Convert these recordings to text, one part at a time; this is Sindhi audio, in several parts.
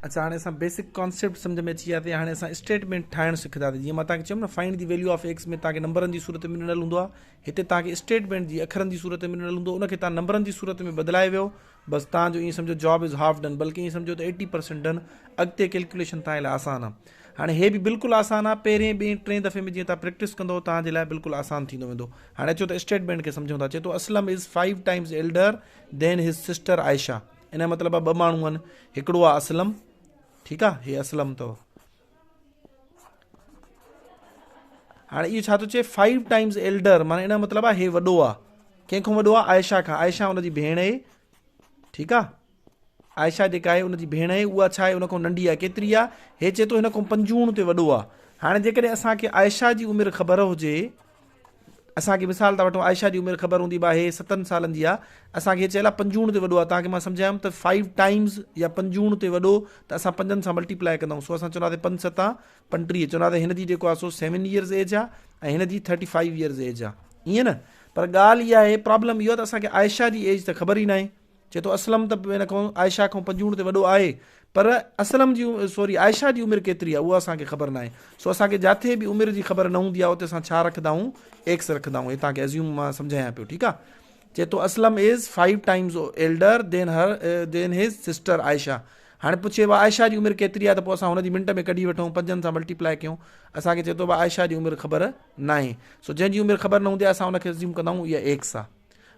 اڇا هاڻي اسان بيسڪ ڪانسيپٽ سمجھ ۾ اچي ويا ته هاڻي اسان اسٽيٽمينٽ ٺاهڻ سکنداسين. جيئن مان توهان کي چيم نه find the value of X ۾ توهان کي نمبرن جي صورت ۾ ڏنل هوندو آهي، هتي توهان کي اسٽيٽمينٽ جي اکرن جي صورت ۾ ڏنل هوندو، ان کي توهان نمبرن جي صورت ۾ بدلائي ويو، بس توهان جو ائين سمجھو جاب از هاف ڊن، بلڪه ائين سمجھو ته 80% ڊن. اڳتي ڪيلڪيوليشن توهان جي لاء آسان آهي. هاڻي هي به بلڪل آسان آهي، پهرين ٻئين ٽئين دفعي ۾ جيئن توهان پريڪٽس ڪندو توهان جي لاء بلڪل آسان ٿيندو ويندو. هاڻي اچو ته اسٽيٽمينٽ کي سمجھون ٿا. چئي ٿو Aslam is 5 times elder than his sister Ayesha. ان جو مطلب آ ٻه ماڻهو آهن، هڪڙو آ اسلم، ٺيڪ آ، هي اسلم اٿو. هاڻي اهو ڇا ٿو چئي 5 ٽائمز ايلڊر، معنی ان جو مطلب آ هي وڏو آ. ڪنهن کان وڏو آ؟ عائشه کان. عائشه ان جي ڀيڻ آهي، ٺيڪ آ، عائشه جيڪا آهي ان جي ڀيڻ آهي، اها ڇا آهي؟ ان کان ننڍي آ. ڪيتري آ؟ هي چئي ٿو هن کان پنجوڻ تي وڏو آ. هاڻي جيڪڏهن اسان کي عائشه جي عمر خبر هجي، اسان کي مثال ٿا وٺون عائشه جي عمر خبر هوندي با هي 7 سالن جي آ، اسان کي چيل آ پنجوڻ تي وڏو آ، توهان کي مان سمجهايم ته 5 ٽائمز يا پنجوڻ تي وڏو ته اسان پنجن سان ملٽيپلائي ڪندا آهيون، سو اسان چونداسين پنج ستان 35، چونداسين هن جي جيڪو آ سو 7 ايئرز ايج آ ۽ هن جي 35 ايئرز ايج آ، ائين نه؟ پر ڳالهه اها آهي پرابلم اهو آ ته اسان کي عائشه جي ايج ته خبر ئي ناهي. چئي ٿو اسلم ته هن کان عائشه کان پنجوڻ تي وڏو آهي پر اسلم جي سوري عائشه جي عمر ڪيتري آهي اها اسان کي خبر ناهي. سو اسان کي جاٿي به عمر جي خبر نه هوندي آهي اتي اسان ڇا رکندا آهيون؟ ايڪس رکندا آهيون. هي توهان کي ازيوم مان سمجهايان پيو، ٺيڪ آهي. چئي ٿو Aslam is 5 times elder than her than his sister Ayesha. هاڻي پڇي ڀاء عائشه جي عمر ڪيتري آهي ته پوء اسان هن جي منٽ ۾ ڪڍي وٺون، پنجن سان ملٽيپلائي ڪيون. اسان کي چئي ٿو ڀاء عائشه جي عمر خبر ناهي. سو جنهن جي عمر خبر نه هوندي آهي اسان ان کي ازيوم ڪندا آهيون اها ايڪس آهي.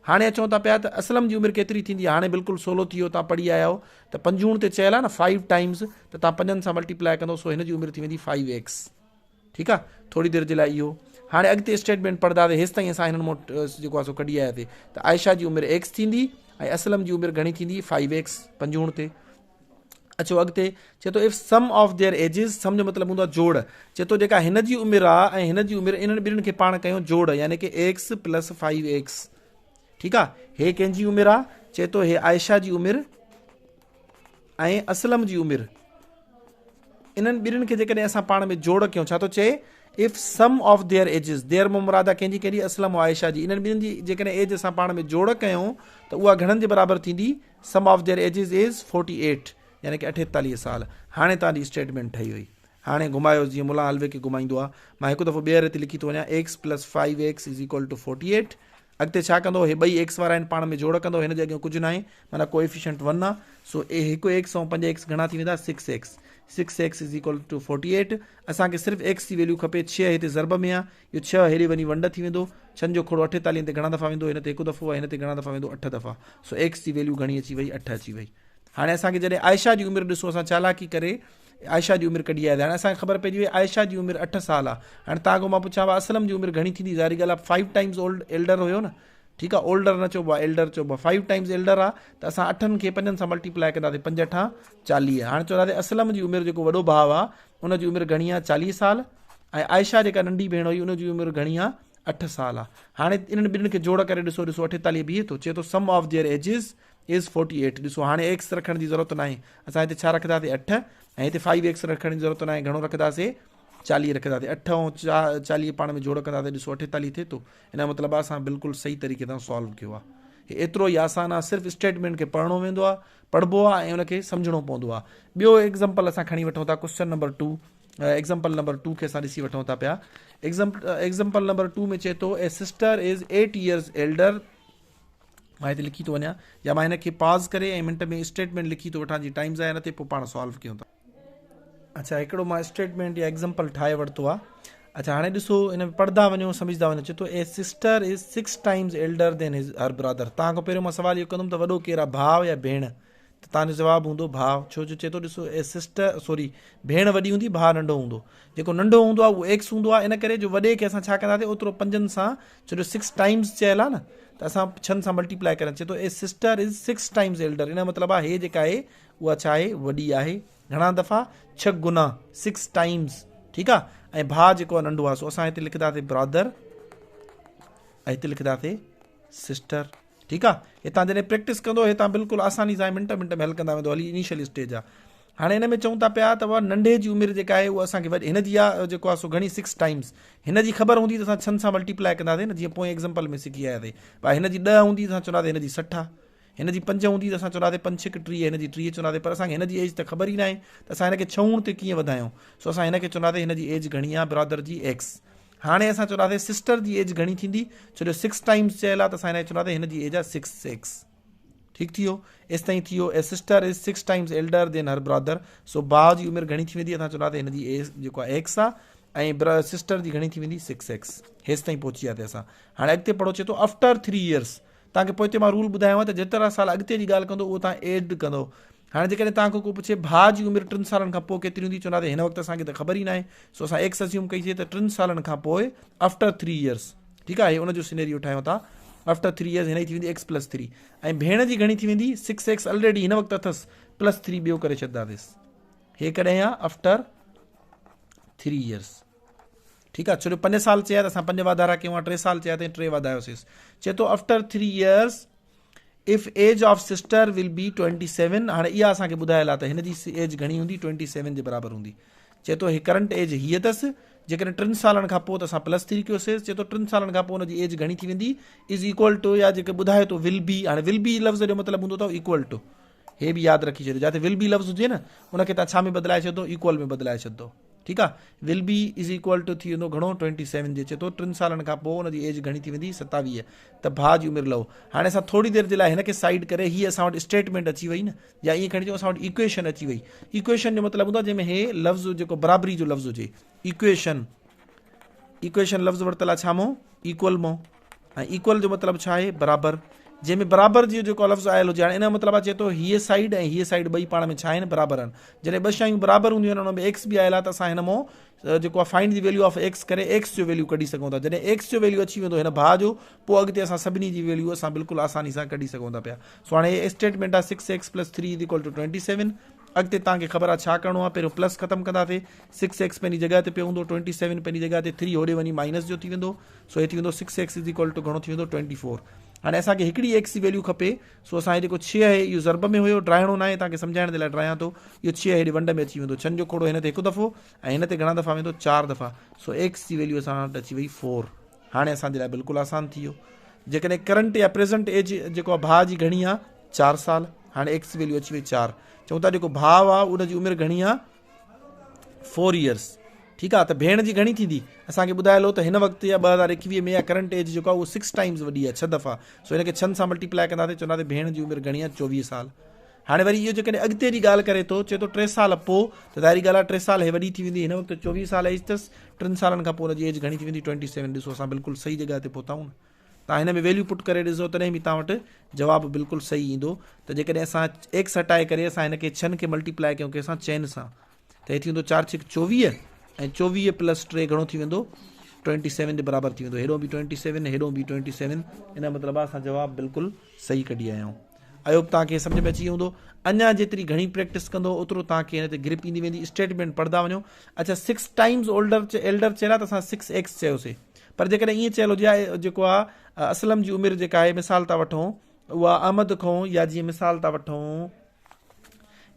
هاڻي اچون ٿا پيا ته اسلم جي عمر ڪيتري ٿيندي. هاڻي بلڪل سولو ٿي ويو، توهان پڙهي آيا آهيو ته پنجوڻ تي چيل آهي نه 5 ٽائمز، ته توهان پنجن سان ملٽيپلائي ڪندو سو هن جي عمر ٿي ويندي 5 ايڪس. ٺيڪ آهي، ٿوري دير جي لاء اهو هاڻي اڳتي اسٽيٽمينٽ پڙهنداسين. هيستائين اسان هنن مان جيڪو آهي سو ڪڍي آياسين ته عائشه جي عمر ايڪس ٿيندي ۽ اسلم جي عمر گهڻي ٿيندي 5 ايڪس پنجوڻ تي. اچو اڳتي، چئي ٿو if sum of their ages, sum جو مطلب هوندو آهي جوڙ، چئي ٿو جيڪا هن جي عمر آ ۽ هن جي عمر انهن ٻنهين کي پاڻ ڪيون جوڙ، يعني ڪي ايڪس پلس 5 ايڪس. ٺيڪ آ، هي ڪنهن جي عمر آ؟ چئي ٿو هي عائشه جي عمر ۽ اسلم جي عمر، انهن ٻنهين کي جيڪڏهن اسان پاڻ ۾ جوڙ ڪيون، ڇا ٿو چئي if sum of their ages, their مان مراد آ ڪنهن جي ڪنهن جي؟ اسلم ۽ عائشه جي، انهن ٻنهين جي جيڪڏهن ايج اسان پاڻ ۾ جوڙ ڪيون ته اها گهڻن جي برابر ٿيندي؟ Sum of their ages is 48 يعني ڪي 48 سال. هاڻي توهان جي اسٽيٽمينٽ ٺهي وئي. هاڻي گهمايو جيئن ملان حلوي کي گهمائيندو آ. مان هڪ دفعو ٻيهر هتي لکي ٿو وڃان X plus five X is equal to 48. اڳتي ڇا ڪندو؟ هي ٻئي ايڪس وارا آهن پاڻ ۾ جوڙ ڪندو، هن جي اڳيان ڪجهه ناهي معنيٰ ڪوئيفيشنٽ 1 آ. سو اي هڪ ايڪس ۽ پنج ايڪس گهڻا ٿي ويندا؟ Six X. Six X is equal to 48. اسان کي صرف ايڪس جي ويليو کپي. 6 هتي ضرب ۾ آ، اهو 6 هيڏي وڃي ونڊ ٿي ويندو. ڇهن جو کوڙو اٺيتاليهن تي گهڻا دفعا ويندو؟ هن تي هڪ دفعو ۽ هن تي گهڻا دفعا ويندو؟ 8 دفعا. سو ايڪس جي ويليو گهڻي اچي وئي؟ 8 اچي وئي. هاڻي اسان کي جڏهن عائشه جي عمر ڏسو، اسان چالاڪي ڪري عائشه جي عمر ڪڍي آياسين. هاڻي اسان کي خبر پئجي وئي عائشه جي عمر 8 سال آ. هاڻي توهان کان مان پڇان ڀاء اسلم جي عمر گهڻي ٿيندي؟ ظاهري ڳالهه آ 5 ٽائمز اولڊ ايلڊر هيو نه، ٺيڪ آ، اولڊر نه چئبو آ ايلڊر چئبو آ. 5 ٽائمز ايلڊر آ ته اسان اٺن کي پنجن سان ملٽيپلائي ڪنداسين، پنج اٺان 40. هاڻي چونداسين اسلم جي عمر جيڪو وڏو ڀاء آ ان جي عمر گهڻي آ؟ 40 سال. ۽ عائشه جيڪا ننڍي ڀيڻ هئي ان جي عمر گهڻي آ؟ 8 سال آ. هاڻي انهن ٻنهين کي جوڙ ڪري ڏسو، ڏسو 48 بيهي ٿو، چئي ٿو sum of their ages is 48. ڏسو هاڻي ايڪس رکڻ جي ضرورت ناهي، اسان هتي ڇا رکنداسين؟ 8. ۽ هتي فائيو ايڪس رکڻ جي ضرورت ناهي، گهڻو رکنداسين؟ 40 رکنداسين. 8 ۽ 40 پاڻ ۾ جوڙ ڪنداسين، ڏسو 48 ٿئي ٿو. ان جو مطلب آ اسان بلڪل صحيح طريقي سان سالو ڪيو آ. هي ايترو ئي آسان آ، صرف اسٽيٽمينٽ کي پڙهڻو ويندو آ، پڙهبو آ ۽ ان کي سمجهڻو پوندو آ. ٻيو ايگزامپل اسان کڻي وٺون ٿا ڪوسچن نمبر 2. ايگزامپل نمبر 2 کي اسان ڏسي وٺون ٿا پيا. ايگزامپل نمبر 2 ۾ چئي ٿو a sister is 8 years elder. مان هتي لکي ٿو وڃان يا مان هن کي پاز ڪري ۽ منٽ ۾ اسٽيٽمينٽ لکي ٿو وٺان جي ٽائيم ضايع نه ٿئي پوء پاڻ سالو ڪيون ٿا. اڇا هڪڙو مان اسٽيٽمينٽ يا ايگزامپل ٺاهي ورتو آ. اڇا هاڻي ڏسو ان ۾ پڙهندا وڃو سمجهندا وڃو. چئي ٿو a sister is 6 times elder than his her brother. توهان کان پهريون مان سوال اهو ڪندم ته وڏو ڪير آ ڀاء يا ڀيڻ؟ ته توهان جو جواب هوندو ڀاء. ڇو جو چئي ٿو ڏسو اي سسٽر سوري ڀيڻ وڏي هوندي ڀاء ننڍو هوندو. جيڪو ننڍو هوندو آهي اهو ايڪس هوندو آهي، ان ڪري جو وڏي کي اسان ڇا ڪنداسين اوترو پنجن سان، ڇو جو 6 ٽائمز چيل آهي نه ته اسان ڇهن سان ملٽيپلائي ڪري چئي ٿو a sister is 6 times elder. ان جو مطلب آهي هي جيڪا آهي اها ڇا آهي وڏي آهي گهڻا دفعا 6 گنا 6 ٽائمز. ٺيڪ آهي ۽ ڀاء جيڪو آهي ننڍو آهي سو اسان هتي لکنداسين برادر ۽ هتي لکنداسين سسٽر. ٺيڪ آ هتان جڏهن پريڪٽس ڪندو هتان بلڪل آساني سان منٽ منٽ ۾ حل ڪندا ويندو. هلي انيشل اسٽيج آ. هاڻي هن ۾ چئون ٿا پيا ته اها ننڍي جي عمر جيڪا آهي اها اسان کي وڏي هن جي آ جيڪو آ سو گهڻي 6 ٽائمز هن جي خبر هوندي ته اسان ڇهن سان ملٽيپلائي ڪنداسين نه جيئن پوئين ايگزامپل ۾ سکي آياسين. ڀاء هن جي 10 هوندي ته اسان چونداسين هن جي 60 آ. هن جي پنج هوندي ته اسان چونداسين پنج ڇڪ 30، هن جي 30 چونداسين، پر اسان کي هن جي ايج ته خبر ئي ناهي ته اسان هن کي ڇهوڻ تي ڪيئن وڌايون. سو اسان هن کي چونداسين هن جي ايج گهڻي آهي برادر جي ايڪس. هاڻي اسان چونداسين سسٽر جي ايج گهڻي ٿيندي، ڇو جو سڪس ٽائمز چيل آهي ته اسان هن کي چونداسين هن جي ايج آهي سڪس ايڪس. ٺيڪ ٿي ويو، ايستائين ٿي ويو. A sister is six times elder than her brother, سو ڀاء جي عمر گهڻي ٿي ويندي، اسان چونداسين هن جي ايج جيڪو آهي ايڪس آهي ۽ سسٽر جي گهڻي ٿي ويندي سڪس ايڪس. هيستائين پهچي وياسين اسان. هاڻي اڳتي پڙهو، چئي ٿو آفٽر ٿري ايئرس. توهان کي پوئتي مان رول ٻڌايو آهي ته جيترا سال اڳتي جي ڳالهه ڪندو اهو توهان ايڊ ڪندو. هاڻي جيڪڏهن توهان کان ڪو پڇي ڀاء جي عمر ٽن سالن کان پوء ڪيتري هوندي، چوندا ته هن وقت اسان کي ته خبر ئي ناهي، سو اسان ايڪس اسيوم ڪئي سي ته ٽن سالن کان پوء آفٽر ٿري ايئرس. ٺيڪ آهي، هي ان جو سينيريو ٺاهيون ٿا. آفٽر ٿري ايئرس هن جي ٿي ويندي ايڪس پلس ٿري ۽ ڀيڻ جي گهڻي ٿي ويندي سڪس ايڪس الريڊي هن وقت اٿس پلس ٿري ٻيو ڪري ڇڏنداسيس. هي ڪڏهن آهي آفٽر ٿري ايئرس. ٺيڪ آ، ڇو جو پنج سال چيا ته اسان پنج واڌارا ڪيون ها، ٽي سال چيا ته ٽي واڌايوسيس. چئي ٿو after three years if age of sister will be twenty seven. هاڻي اها اسان کي ٻڌايل آ ته هن جي ايج گهڻي هوندي، ٽوئنٽي سيون جي برابر هوندي. چئي ٿو هي ڪرنٽ ايج هيء اٿس، جيڪڏهن ٽن سالن کان پوء ته اسان پلس ٿري ڪيوسيس. چئي ٿو ٽن سالن کان پوء ان جي ايج گهڻي ٿي ويندي is equal two, يا جيڪي ٻڌائي ٿو ول بي. هاڻي ول بي لفظ جو مطلب هوندو اٿو ايڪول ٽو. هي به ياد رکي ڇڏيو، جاتي ول بي لفظ هجي نه ان کي تان ڇا ۾ بدلائي ڇڏدو، ايڪول ۾ بدلائي ڇڏدو. ٺيڪ آ، ول بي is equal two ٿي ويندو گهڻو ٽوئنٽي سيون جي. چئي ٿو ٽن سالن کان پوء ان جي ايج گهڻي ٿي ويندي 27، ته ڀاء جي عمر لهو. هاڻي اسان ٿوري دير جي لاء هن کي سائيڊ ڪري هي اسان وٽ اسٽيٽمينٽ اچي وئي نه، يا ائين کڻي چئون اسان وٽ ايڪويشن اچي وئي. ايڪويشن جو مطلب هوندو آ جنهن ۾ هي لفظ جيڪو برابري جو لفظ هجي. ايڪويشن، ايڪويشن لفظ ورتل آ ڇا مون؟ ايڪول مون. ۽ ايڪول جو مطلب ڇا آهي؟ برابر. جنهن ۾ برابر جو جيڪو لفظ آيل هجي. هاڻي ان جو مطلب آهي چئي ٿو هيء سائيڊ ۽ هيء سائيڊ ٻئي پاڻ ۾ ڇا آهن؟ برابر آهن. جڏهن ٻه شيون برابر هونديون آهن ان ۾ ايڪس به آيل آهي ته اسان هن مان جيڪو آهي find the value of x ڪري ايڪس جو ويليو ڪڍي سگهون ٿا. جڏهن ايڪس جو ويليو اچي ويندو هن ڀاء جو، پوء اڳتي اسان سڀني جي ويليو اسان بلڪل آساني سان ڪڍي سگهون ٿا پيا. سو هاڻي هي اسٽيٽمينٽ آهي six x plus three is equal to twenty seven. اڳتي توهان کي خبر آهي ڇا ڪرڻو آهي، پهريون پلس ختم ڪنداسين، سڪس ايڪس پنهنجي جڳهه تي پيو هوندو، ٽوئنٽي سيون پنهنجي جڳهه تي، ٿري هوڏي وڃي مائنس جو ٿي ويندو، سو هي ٿي ويندو six X is equal to گهڻو ٿي ويندو ٽوئنٽي فور. هاڻي اسان کي هڪڙي ايڪس جي ويليو کپي، سو اسان هي جيڪو ڇهه آهي اهو ضرب ۾ هيو، ڊراهڻو ناهي توهان کي سمجهائڻ جي لاء ڊراهيان ٿو، اهو ڇهه هيڏي ونڊ ۾ اچي ويندو، ڇهن جو کوڙو هن تي هڪ دفعو ۽ هن تي گهڻا دفعا ويندو چار دفعا، سو ايڪس جي ويليو اسان وٽ اچي وئي فور. هاڻي اسان جي لاء بلڪل آسان ٿي ويو. جيڪڏهن ڪرنٽ يا پريزنٽ ايج جيڪو آهي ڀاء جي گهڻي آهي چار سال، هاڻي ايڪس جي ويليو اچي وئي چار. چئون ٿا جيڪو ڀاء آهي ان جي عمر گهڻي آهي فور ايئرس. ٺيڪ آهي ته ڀيڻ جي گهڻي ٿيندي؟ اسان کي ٻڌايل هو ته هن وقت يا 2021 ۾ يا ڪرنٽ ايج جيڪو آهي اهو سڪس ٽائمز وڏي آهي ڇهه دفعا، سو هن کي ڇهن سان ملٽيپلائي ڪنداسين چونداسين ڀيڻ جي عمر گهڻي آهي 24 سال. هاڻي وري اهو جيڪڏهن اڳتي جي ڳالهه ڪري ٿو چئي ٿو ٽي سال پوء ته ظاهري ڳالهه آهي ٽي سال هي وڏي ٿي ويندي، هن وقت 24 سال ايج اٿس، ٽن سالن کان پوء هن جي ايج گهڻي ٿي ويندي ٽوئنٽي سيون. ڏسو اسان بلڪل صحيح جڳهه تي پهتا آهيون نه، تان هن ۾ ويليو پٽ ڪري ڏسو تڏهن به تان وٽ جواب بلڪل صحيح ايندو. ته جيڪڏهن اسان ايڪس هٽائي ڪري اسان هن کي ڇهن کي ملٽيپلائي ڪيون ڪنهن سان چئن سان ته هي ٿي ويندو چار ڇڪ 24 ۽ 24 پلس ٽي گهڻو ٿي ويندو ٽوئنٽي سيون جي برابر ٿي ويندو. هيڏو به ٽوئنٽي سيون هيڏو به ٽوئنٽي سيون، ان جو مطلب آهي اسان جواب بلڪل صحيح ڪڍي آيا آهيون. I hope توهان کي سمجهه ۾ اچي ويو هوندو. اڃا جيتري گهڻي پريڪٽس ڪندو اوترو توهان کي هن تي گرپ ايندي ويندي. اسٽيٽمينٽ پڙهندا وڃو. اڇا سڪس ٽائمز اولڊر ايلڊر چيل آهي ته اسان سڪس ايڪس چيوسي، پر جيڪڏهن ائين چيل هجي ها جيڪو آهي اسلم جي عمر جيڪا آهي مثال ٿا وٺون اها احمد کان، يا جيئن مثال ٿا وٺون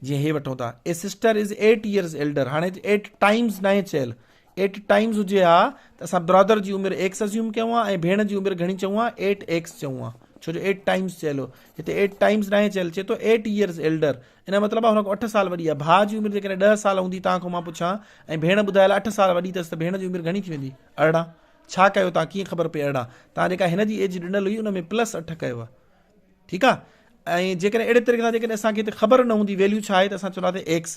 جيئن هي وٺون ٿا a sister is eight years elder. هاڻي ايٽ ٽائمز ناهي چيل، ايٽ ٽائمز هجي ها ته اسان برادر جي عمر ايڪس ازيوم ڪيون ها ۽ ڀيڻ جي عمر گهڻي چئون ها ايٽ ايڪس چئون ها، ڇو جو ايٽ ٽائمز چيل هو. هتي ايٽ ٽائمز ناهي چيل، چئي ٿو ايٽ ايئرز ايلڊر، ان جو مطلب آهي هن کان اٺ سال وڏي آهي. ڀاء جي عمر جيڪڏهن 10 سال هوندي توهان کان مان پڇان ۽ ڀيڻ ٻڌايل اٺ سال وڏي اٿس ته ڀيڻ جي عمر گهڻي ٿي ويندي 18. ڇا ڪيو توهان، ڪيئن خبر پئي 18؟ توهان جيڪا هن جي ايج ڏنل هئي ان ۾ پلس اٺ ڪيو آهي. ٺيڪ آهي، ۽ جيڪڏهن اهڙي طريقي سان جيڪڏهن اسان کي هتي خبر نه هوندي ويليو ڇا آهي ته اسان چونداسين ايڪس.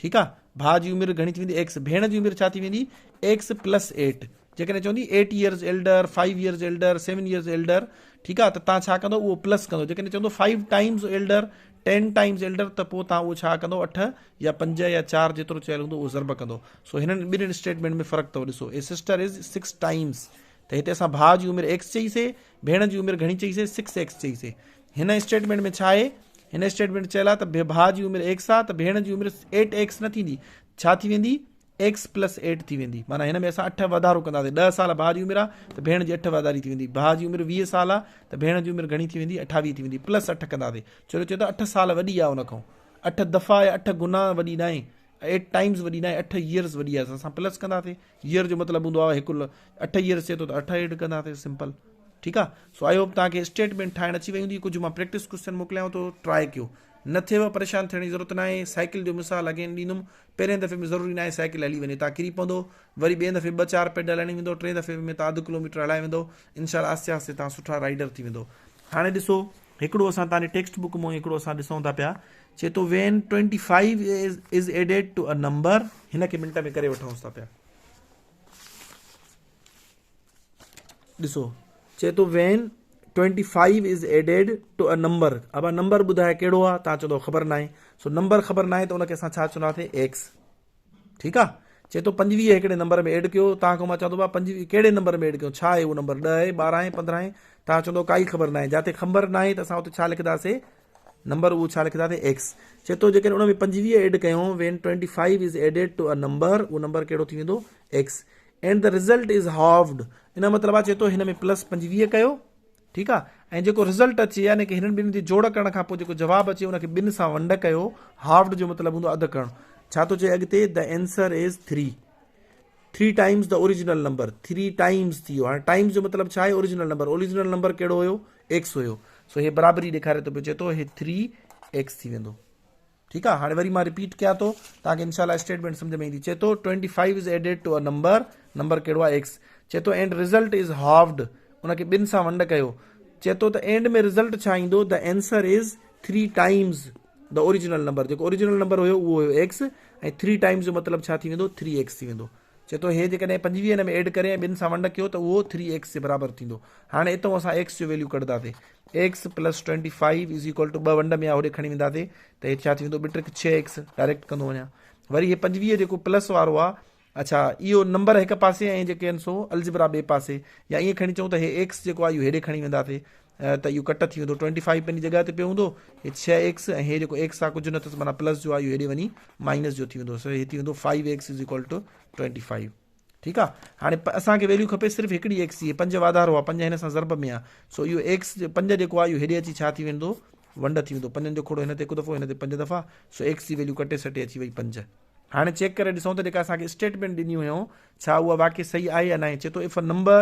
ٺيڪ آ، ڀاء جي عمر گهڻي ٿي ويندي ايڪس، ڀيڻ جي عمر ڇا ٿي ويندي ايڪس پلس ايٽ. جيڪڏهن چوندي eight years elder, five years elder, seven years elder, ٺيڪ آ، ته تان ڇا ڪندو اهو پلس ڪندو. جيڪڏهن چوندو five times elder, ten times elder, ته پوء تان اهو ڇا ڪندو اٺ يا پنج يا چار جيترو چيل هوندو اهو ضرب ڪندو. سو هنن ٻنهين اسٽيٽمينٽ ۾ فرق اٿو. ڏسو اي سسٽر is six times, ته هتي اسان ڀاء جي عمر ايڪس چئي سي، ڀيڻ جي عمر گهڻي چئي سي سڪس ايڪس چئي سي. هن اسٽيٽمينٽ ۾ ڇا آهي؟ هن اسٽيٽمينٽ چيل آهي ته ڀاء جي عمر ايڪس آهي ته ڀيڻ جي عمر ايٽ ايڪس نه ٿيندي، ڇا ٿي ويندي ايڪس پلس ايٽ ٿي ويندي. معنيٰ هن ۾ اسان اٺ واڌارو ڪنداسين. 10 سال ڀاء جي عمر آهي ته ڀيڻ جي اٺ واڌاري ٿي ويندي. ڀاء جي عمر 20 سال آهي ته ڀيڻ جي عمر گهڻي ٿي ويندي 28 ٿي ويندي. پلس اٺ ڪنداسين ڇو جو چئي ٿو اٺ سال وڏي آهي ان کان، اٺ دفعا يا اٺ گنا وڏي ناهي، ايٽ ٽائمز وڏي ناهي، اٺ ايئرز وڏي آهي. اسان پلس ڪنداسين، ايئر جو مطلب هوندو آهي هڪ، اٺ ايئرز چئي ٿو ته اٺ ايڊ ڪنداسين سمپل. ٺيڪ آ سو I hope توهان کي اسٽيٽمينٽ ٺاهڻ اچي وئي هوندي ڪجهه مان پريڪٽس ڪوسچن موڪليانو ٿو ٽرائي ڪيو نه ٿيو پريشان ٿيڻ جي ضرورت ناهي سائيڪل جو مثال اگين ڏيندم پهرين دفعي ۾ ضروري ناهي سائيڪل هلي وڃي توهان ڪري پوندو وري ٻئي دفعي ٻه چار پيڊل هڻي ويندو ٽئين دفعي ۾ توهان اڌ ڪلوميٽر هلائي ويندو انشاء الله آهستي آهستي توهان سٺا رائيڊر ٿي ويندو هاڻي ڏسو هڪڙو اسان توهان جي ٽيڪسٽ بڪ مان هڪڙو اسان ڏسون ٿا پيا چي ٿو when 25 is added to a number هن کي منٽ ۾ ڪري وٺون ٿا پيا ڏسو چئي ٿو when 25 is added to a number ابا نمبر ٻڌاء ڪهڙو آ تان چوندو خبر ناهي سو نمبر خبر ناهي ته ان کي اسان ڇا چونداسين ايڪس ٺيڪ آ چئي ٿو 25 هڪڙي نمبر ۾ ايڊ ڪيو تان کان مان چوندو با 25 ڪهڙي نمبر ۾ ايڊ ڪيو ڇا آهي اهو نمبر 10 آهي 12 آهي 15 آهي تان چوندو ڪائي خبر ناهي جاتي خبر ناهي ته اسان اتي ڇا لکنداسين نمبر اهو ڇا لکنداسين ايڪس چئي ٿو جيڪڏهن ان ۾ 25 ايڊ ڪيو when 25 is added to a number اهو نمبر ڪهڙو ٿي ويندو X and the result is halved ان جو مطلب آ چئي ٿو هن ۾ پلس 25 ڪيو ٺيڪ آ ۽ جيڪو رزلٽ اچي يعني ڪي هنن ٻنهي جي جوڙ ڪرڻ کان پوء جيڪو جواب اچي ان کي ٻن سان ونڊ ڪيو هاوڊ جو مطلب هوندو اڌ ڪرڻ ڇا ٿو چئي اڳتي the answer is 3 3 times the original number 3 times ٿي ويو هاڻي ٽائمز جو مطلب ڇا آهي اوريجنل نمبر اوريجنل نمبر ڪهڙو هيو ايڪس هيو سو هي برابري ڏيکاري ٿو پيو چئي ٿو هي 3 ايڪس ٿي ويندو ٺيڪ آ هاڻي وري مان رپيٽ ڪيان ٿو توهان کي انشاء الله اسٽيٽمينٽ سمجھ ۾ ايندي چئي ٿو 25 is added to a number number ڪهڙو آ ايڪس چئي ٿو اينڊ رزلٽ از هاوڊ ان کي ٻن سان ونڊ ڪيو چئي ٿو ته اينڊ ۾ رزلٽ ڇا ايندو the answer is 3 times the original number جيڪو اوريجنل نمبر هيو اهو هيو ايڪس ۽ 3 ٽائمز جو مطلب ڇا ٿي ويندو 3 ايڪس ٿي ويندو چئي ٿو هي جيڪڏهن 25 هن ۾ ايڊ ڪري ۽ ٻن سان ونڊ ڪيو ته اهو ٿري ايڪس جي برابر ٿيندو. هاڻي اتئون اسان ايڪس جو value ڪڍنداسي. X plus twenty five is equal to ٻه ونڊ ۾ آ هوڏي کڻي وينداسي ته هي ڇا ٿي ويندو ٻه ٽرڪ ڇهه ايڪس ڊائريڪٽ ڪندو وڃان. وري هي 25 جيڪو پلس وارو آ اڇا اهو نمبر هڪ پاسي ۽ جيڪي آهن سو الجبرا ٻئي پاسي يا ائين کڻي چئون ته هي ايڪس جيڪو آ اهو هيڏي کڻي وينداسي ته اهو ڪٽ ٿي ويندو ٽوئنٽي فائيو پنهنجي جڳهه تي پيو هوندو هي ڇهه ايڪس ۽ هي جيڪو ايڪس آ ڪجهه نه اٿس معنيٰ پلس جو آ اهو هيڏي وڃي مائنس جو ٿي ويندو سو هي ٿي ويندو five X is equal to twenty five ٺيڪ آ هاڻي اسان کي ويليو کپي صرف هڪڙي ايڪس جي پنج واڌارو آ پنج هن سان ضرب ۾ آ سو اهو ايڪس پنج جيڪو آ اهو هيڏي اچي ڇا ٿي ويندو ونڊ ٿي ويندو پنجن جو کوڙو هن تي هڪ دفعو هن تي پنج دفعا سو ايڪس جي ويليو ڪٽي سٽي اچي وئي پنج هاڻي چيڪ ڪري ڏسون ته جيڪا اسان کي اسٽيٽمينٽ ڏني هيون ڇا اها واقعي صحيح آهي يا ناهي چئي ٿو if a number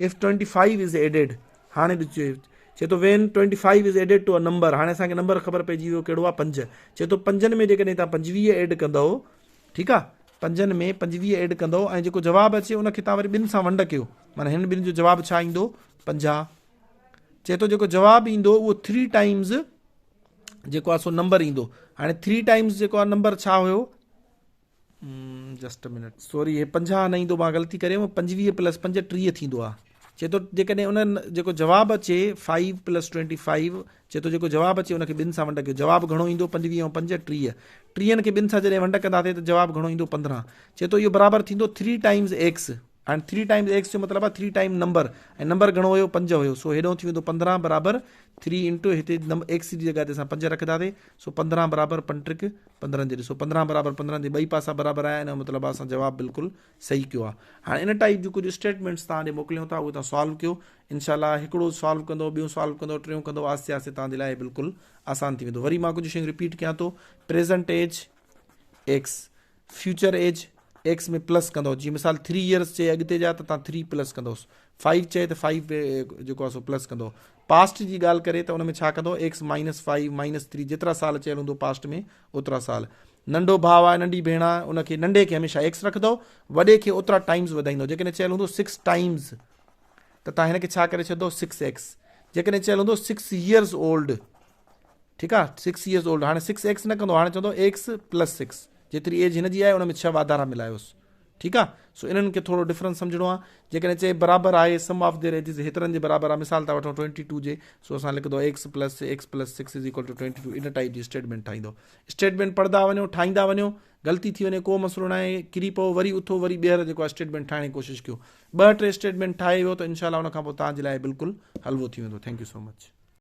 if 25 is added هاڻي ڏسجو چئي ٿو when 25 is added to a number هاڻي اسان کي نمبر خبر پئجي ويو ڪهڙو آهي پنج چئي ٿو پنجن ۾ جيڪڏهن تان 25 ايڊ ڪندؤ ٺيڪ آ پنجن ۾ 25 ايڊ ڪندؤ ۽ جيڪو جواب اچي ان کي تان وري ٻن سان ونڊ ڪيو معنی هن ٻن جو جواب ڇا ايندو 50 چئي ٿو جيڪو جواب ايندو اهو 3 ٽائمز جيڪو آ سو نمبر ايندو هاڻي 3 ٽائمز جيڪو آ نمبر ڇا هيو جسٽ ا منٽ سوري هي 50 نه ايندو مان غلطي ڪري ويم 25 پلس 5 30 ٿيندو آ چي ٿو جيڪڏهن ان جيڪو جواب اچي 5 پلس 25 چي ٿو جيڪو جواب اچي ان کي ٻن سان ونڊ ڪيو جواب گهڻو ايندو 25 ۽ 5 30 ٽيهن کي ٻن سان جڏهن ونڊ ڪنداسين ته جواب گهڻو ايندو 15 چي ٿو اهو برابر ٿيندو 3 ٽائمز ايڪس هاڻي ٿري ٽائمز ايڪس جو مطلب آهي ٿري ٽائم نمبر ۽ نمبر گهڻو هيو پنج هيو سو هيڏانهن ٿي ويندو 15 برابر ٿري انٽو هتي ايڪس جي جڳهه تي اسان پنج رکنداسين سو 15 برابر پنج ٽرڪ 15 جي ڏسو 15 برابر 15 جي ٻئي پاسا برابر آيا ان جو مطلب آهي اسان جواب بلڪل صحيح ڪيو آهي هاڻي ان ٽائپ جون ڪجهه اسٽيٽمينٽس توهان ڏي موڪليون ٿا اهي توهان سالو ڪيو انشاء الله هڪڙو سالو ڪندو ٻيو سالو ڪندو ٽيون ڪندو آهستي آهستي توهان جي لاء بلڪل آسان ٿي ويندو وري مان ڪجهه شيون رپيٽ ڪيان ٿو present age X future age X ۾ plus ڪندو جيئن مثال ٿري ايئرس چئي اڳتي جا ته تان ٿري پلس ڪندوس فائيو چئي ته فائيو جيڪو آهي سو پلس ڪندو پاسٽ جي ڳالهه ڪري ته ان ۾ ڇا ڪندو X minus five minus three جيترا سال چيل هوندو پاسٽ ۾ اوترا سال ننڍو ڀاء آهي ننڍي ڀيڻ آهي ان کي ننڍي کي هميشه ايڪس رکندو وڏي کي اوترا ٽائمز وڌائيندو جيڪڏهن چيل هوندو سڪس ٽائمز ته تان هن کي ڇا ڪري ڇڏندو سڪس ايڪس جيڪڏهن چيل هوندو سڪس ايئرز اولڊ ٺيڪ آ سڪس ايئرز اولڊ هاڻي سڪس ايڪس نه ڪندو هاڻي چوندو ايڪس پلس سڪس جيتري ايج هن جي آهي ان ۾ ڇهه واڌارا ملايوس ٺيڪ آ سو انهن کي ٿورو ڊفرنس سمجهڻو آ جيڪڏهن چئي برابر آهي سم آف their ages هيترن جي برابر آ مثال ٿا وٺون ٽوئنٽي ٽو جي سو اسان لکندو X plus X plus six is equal to twenty two in type جي اسٽيٽمينٽ ٺاهيندو اسٽيٽمينٽ پڙهندا وڃو ٺاهيندا وڃو غلطي ٿي وڃي ڪو مسئلو ناهي ڪري پئو وري اٿو وري ٻيهر جيڪو اسٽيٽمينٽ ٺاهڻ جي ڪوشش ڪيو ٻه ٽي اسٽيٽمينٽ ٺاهي ويو ته انشاء الله ان کان پوء توهان جي لاء بلڪل حلوو ٿي ويندو thank you so much.